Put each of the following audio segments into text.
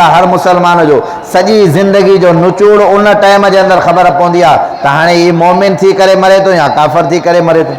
هر مسلمان جو سڄي زندگي جو نچوڙ ان ٽائيم جي اندر خبر پوندي آ ته هاڻي هي مؤمن ٿي ڪري مري ٿو يا ڪافر ٿي ڪري مري ٿو.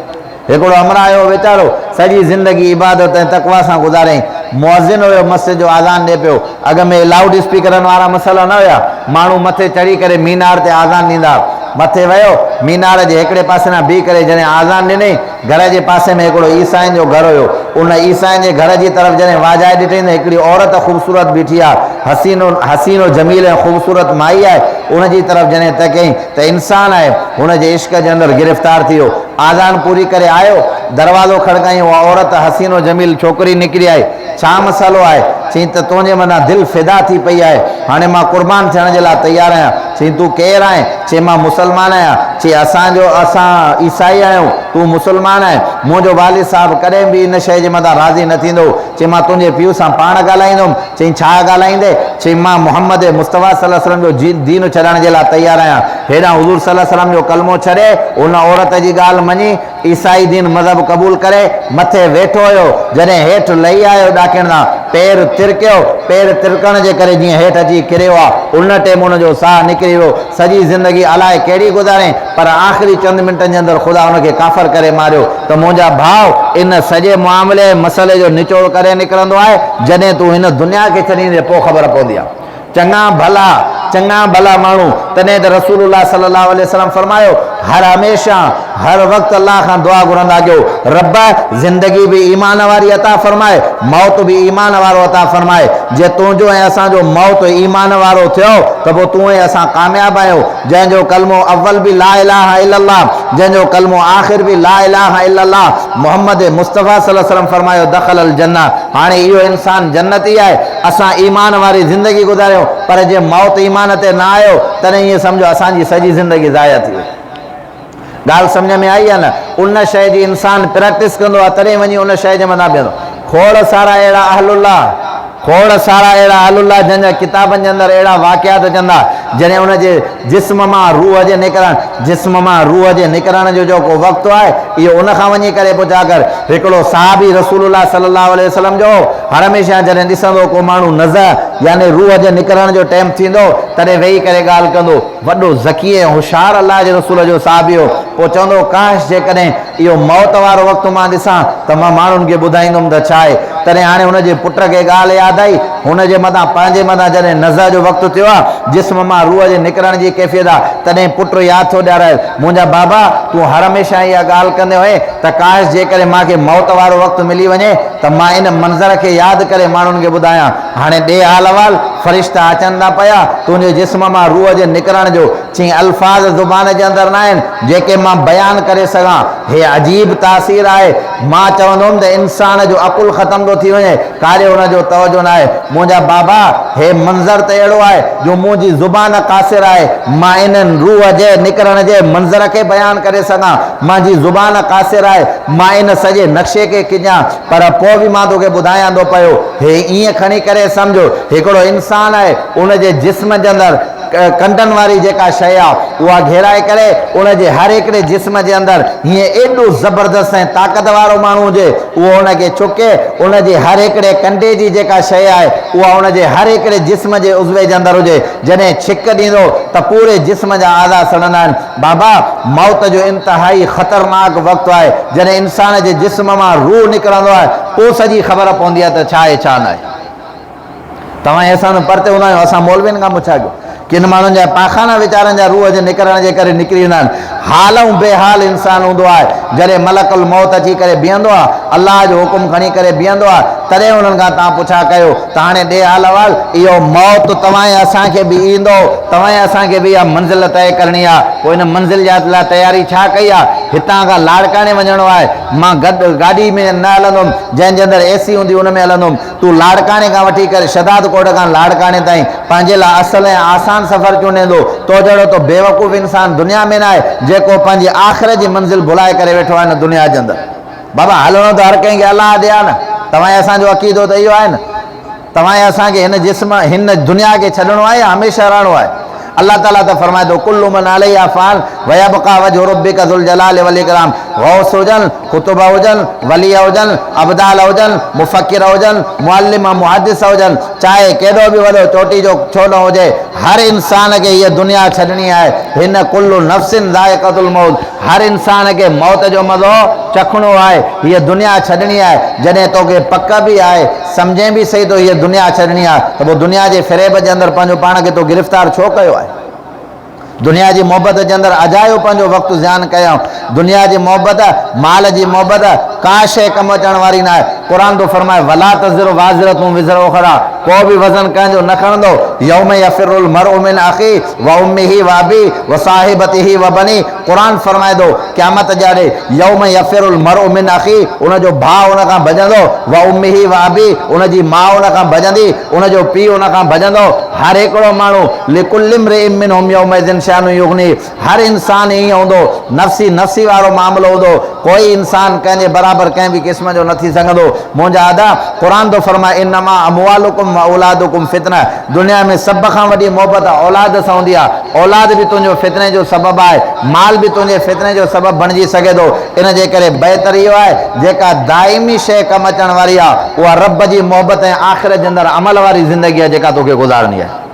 هڪڙو همراهه هيو ويچارو سڄي زندگي عبادت ۽ تقويٰ سان گذاريائين. مؤذن هيو مسجد جو آذان ڏي پيو. اڳ ۾ لائوڊ اسپيڪرن وارا مسئلا نه هيا. ماڻهو مٿي چڙهي ڪري مينار تي آذان ڏيندا ها. مٿي ويو، مينار جي هڪڙي پاسي ڏانهن بيهي ڪري جڏهن آذان ڏنائين، گهر جي پاسي ۾ هڪڙو عيسائين جو گهر هيو. ان عيسائين جي گهر جي طرف جڏهن واجهائي ڏٺائين ته هڪڙي عورت خوبصورت بيٺي آ. حسين حسين و جميل ۽ خوبصورت مائي آهي. ان جي طرف جڏهن تڪيائين ته انسان آهي. هن جي عشق جي اندر گرفتار ٿي ويو. آذان پوري ڪري آيو. دروازو کڙڪايائين اها عورت حسين و جميل ڇوڪري نڪري آئي. ڇا مسئلو آهي؟ چيائين ته تنهنجي مٿان دل فدا ٿي پئي آهي. هاڻي مان قربان ٿيڻ جي لاء تيار آهيان. چيائين تون ڪير آهين؟ چيائين مان مسلمان آهيان. چيائين اسان جو اسان عيسائي آهيون، تون مسلمان آهين. منهنجو والد صاحب ڪڏهن به ان شيء جي مٿان راضي نه ٿيندو. چيائين مان تنهنجي پيء سان پاڻ ڳالهائيندم. چيائين ڇا ڳالهائيندين؟ چيائين مان محمد مصطفيٰ صلي الله عليه وسلم جو دين ڇڏڻ جي لاء تيار آهيان. هيڏانهن حضور صلي الله عليه وسلم جو ڪلمو ڇڏي، ان عورت جي ڳالهه مڃي، عيسائي دين مذهب قبول ڪري مٿي ويٺو هيو، جڏهن هيٺ لهي آيو ڏاڪڻ تان، پير ترڪيو، پير ترڪڻ جي ڪري جيئن هيٺ اچي ڪريو آ، ان ٽيم ان جو ساهه نڪري ويو، سڄي زندگي الائي ڪهڙي گذاريائين، پر آخري چند منٽن جي اندر خدا ان کي ڪافر ڪري ماريو ته منهنجا ڀاء ان سڄي معاملي ۽ مسئلي جو نچوڙ ڪڏهن نڪرندو آهي، جڏهن تون هن دنيا کي ڇڏيندين پوء خبر پوندي آ. چڱا ڀلا، چڱا ڀلا ماڻهو، تڏهن ته رسول الله صلي الله عليه وسلم فرمايو، هر هميشه، هر وقت الله کان دعا گهرندا ڪيو، رب! زندگي به ايمان واري عطا فرماء، موت به ايمان وارو عطا فرماء، جي تنهنجو ۽ اسان جو موت ايمان وارو ٿيو ته پوء تون ۽ اسان ڪامياب آهيون، جنهن جو ڪلمو اول به لا اله الا الله، جنهن جو ڪلمو آخر به لا اله الا الله، محمد مصطفيٰ صلي الله عليه وسلم فرمايو، دخل الجنة، هاڻي اهو انسان جنتي آهي، اسان ايمان واري زندگي گذاريون پر جي موت ايمان تي نه آيو تڏهن ائين سمجهو اسان جي سڄي زندگي ضايع ٿي وئي. ڳالهه سمجهه ۾ آئي يا نه؟ ان شيء جي انسان پريڪٽس ڪندو آهي تڏهن وڃي ان شيء جي مٿان بيهندو. کوڙ سارا اهڙا اهل الله، کوڙ سارا اهڙا اهل الله جن جا ڪتابن جي اندر اهڙا واقعات اچن ٿا جڏهن ان جي جسم مان روح جي نڪرڻ، جسم مان روح جي نڪرڻ جو جيڪو وقت آهي اهو ان کان وڃي ڪري پڇا ڪر. هڪڙو صحابي رسول الله صلي الله عليه وسلم جو هو، هر هميشه جڏهن ڏسندو ڪو ماڻهو نزع يعني روح جي نڪرڻ جو ٽيم ٿيندو تڏهن ويهي ڪري ڳالهه ڪندو. وڏو ذڪي ۽ هوشيار الله جي رسول جو صحابي هو. پوء چوندو هو ڪاش جيڪڏهن اهو موت وارو وقت مان ڏسان ته مان ماڻهن کي ٻڌائيندم ته ڇا آهي. تڏهن هاڻي هن جي پٽ کي ڳالهه ياد آئي. هن جي مٿان پنهنجي مٿان جڏهن نزع جو وقت ٿيو آ، جسم مان روح جي نڪرڻ جي ڪيفيت آ، تڏهن پٽ ياد ٿو ڏيارائيس، منهنجا بابا! تون هر هميشه اها ڳالهه ڪندي هئين ته ڪاش جيڪڏهن مان کي موت وارو وقت ملي وڃي ته مان ان منظر کي ياد ڪري ماڻهن کي ٻڌايان. هاڻي ڏي حال احوال، فرشتا اچن ٿا پيا، تنهنجي جسم مان روح جي نڪرڻ جو، چئين الفاظ زبان جي اندر ناهن، جيڪي مان بيان ڪري سگهان. هي عجيب تاثير آهي. مان چوندو هوم ته انسان جو عقل ختم ٿو ٿي وڃي، ڪاڏي هن جو توجه ناهي. منهنجا بابا! هي منظر ته اهڙو آهي، جو منهنجي زبان قاصر آهي، مان انهن روح جي نڪرڻ جي منظر کي بيان ڪري سگهان. منهنجي زبان قاصر آهي، مان ان سڄي نقشي کي کڄان، پر پوء به مان توکي ٻڌايان ٿو پيو. هي ائين کڻي ڪري سمجهه، هڪڙو انسان آهي، ان جي جسم جي اندر ڪنڊن واري جيڪا شيء آهي، اها گهيرائي ڪري ان جي هر هڪڙي جسم جي اندر هيئن ايڏو زبردست ۽ طاقت وارو ماڻهو هجي، اهو ان کي ڇڪي، ان جي هر هڪڙي ڪنڊي جي جيڪا شيء آهي، اها ان جي هر هڪڙي جسم جي عضوي جي اندر هجي، جڏهن ڇڪ ڏيندو ته پوري جسم جا اعضا سڙندا آهن. بابا! موت جو انتهائي خطرناڪ وقت آهي، جڏهن انسان جي جسم مان روح نڪرندو آهي، پوء سڄي خبر پوندي آهي ته ڇا آهي ڇا ناهي. توهان ۽ اسان ته پرتي هوندا آهيون، اسان مولوين کان پڇا ڪيو. ڪن ماڻهن جا پاخانا ويچارن جا روح جي نڪرڻ جي ڪري نڪري ويندا آهن. حال ۽ بي حال انسان هوندو آهي. جڏهن ملڪ الموت اچي ڪري بيهندو آهي، الله جو حڪم کڻي ڪري بيهندو آهي، تڏهن انهن کان توهان پڇا ڪيو ته هاڻي ڏي حال احوال، اهو موت توهان ۽ اسان کي به ايندو، توهان ۽ اسان کي به اها منزل طئي ڪرڻي آهي، پوء ان منزل جي لاء تياري ڇا ڪئي آهي؟ هتان کان لاڙڪاڻي وڃڻو آهي، مان گڏ گاڏي ۾ نه هلندم، جنهن جي اندر اي سي هوندي ان ۾ هلندم، تون لاڙڪاڻي کان وٺي ڪري شهداد ڪوٽ کان لاڙڪاڻي تائين پنهنجي لاء اصل ۽ آسان سفر چونڊيندو، تو جهڙو ته بيوقوف انسان دنيا ۾ ناهي، جيڪو پنهنجي آخرت جي منزل ڀلائي ڪري ويٺو آهي هن دنيا جي اندر. بابا هلڻو ته هر ڪنهن کي الله ڏي آهي نه، توهان ۽ اسان جو عقيدو ته اهو آهي نه، توهان ۽ اسان کي هن جسم، هن دنيا کي ڇڏڻو آهي يا هميشه رهڻو آهي؟ الله تعاليٰ ته فرمائي ٿو، ڪل من عليها فان، ويبقيٰ وجه ربک ذو الجلال والاڪرام غوث هجن، قطب هجن، ولي هجن، ابدال هجن، مفڪر هجن، معلم ۽ محدث هجن، چاهي ڪيڏو به وڏو چوٽي جو ڇو نه هجي، هر انسان کي هيء دنيا ڇڏڻي آهي. هن ڪل نفس ذائقة الموت هر انسان کي موت جو مزو چکڻو آهي. هيء دنيا ڇڏڻي آهي. جڏهن توکي پڪ به آهي، سمجهين به سهي ٿو هيء دنيا ڇڏڻي آهي ته پوء دنيا جي فريب جي اندر پنهنجو پاڻ کي تو گرفتار ڇو ڪيو آهي؟ دنيا جي محبت جي اندر اجايو پنهنجو وقت زيان ڪيائون. دنيا جي محبت، مال جي محبت، ڪا شيء ڪم اچڻ واري ناهي. قرآن ٿو فرمائي، ولا تزر وازرة وزر اخريٰ، ڪو به وزن ڪنهن جو نه کڻندو، يوم يفر المرء من اخيه وامه وابيه وصاحبته وبنيه، قرآن فرمائي ٿو، قيامت ڏياڙي، يوم يفر المرء من اخيه، ان جو ڀاء ان کان ڀڄندو، وامه وابيه، ان جي ماء ان کان ڀڄندي، ان جو پيء ان کان ڀڄندو، هر هڪڙو ماڻهو، لڪل امرئ منهم يومئذ شأن يغنيه، هر انسان ائين هوندو، نفسي نفسي وارو معاملو هوندو، ڪوئي انسان ڪنهن جي برابر ڪنهن به قسم جو نه ٿي سگهندو. منهنجا ادا! قرآن ٿو فرمائي، انما اموالڪم واولادڪم فتنه، دنيا ۾ سڀ کان وڏي محبت اولاد سان هوندي آهي، اولاد به تنهنجو فتني جو سبب آهي، مال به تنهنجي فتني جو سبب بڻجي سگهي ٿو، ان جي ڪري بهتر اهو آهي جيڪا دائمي شيء ڪم اچڻ واري آهي اها رب جي محبت ۽ آخرت جي اندر عمل واري زندگي آهي جيڪا توکي گذارڻي آهي.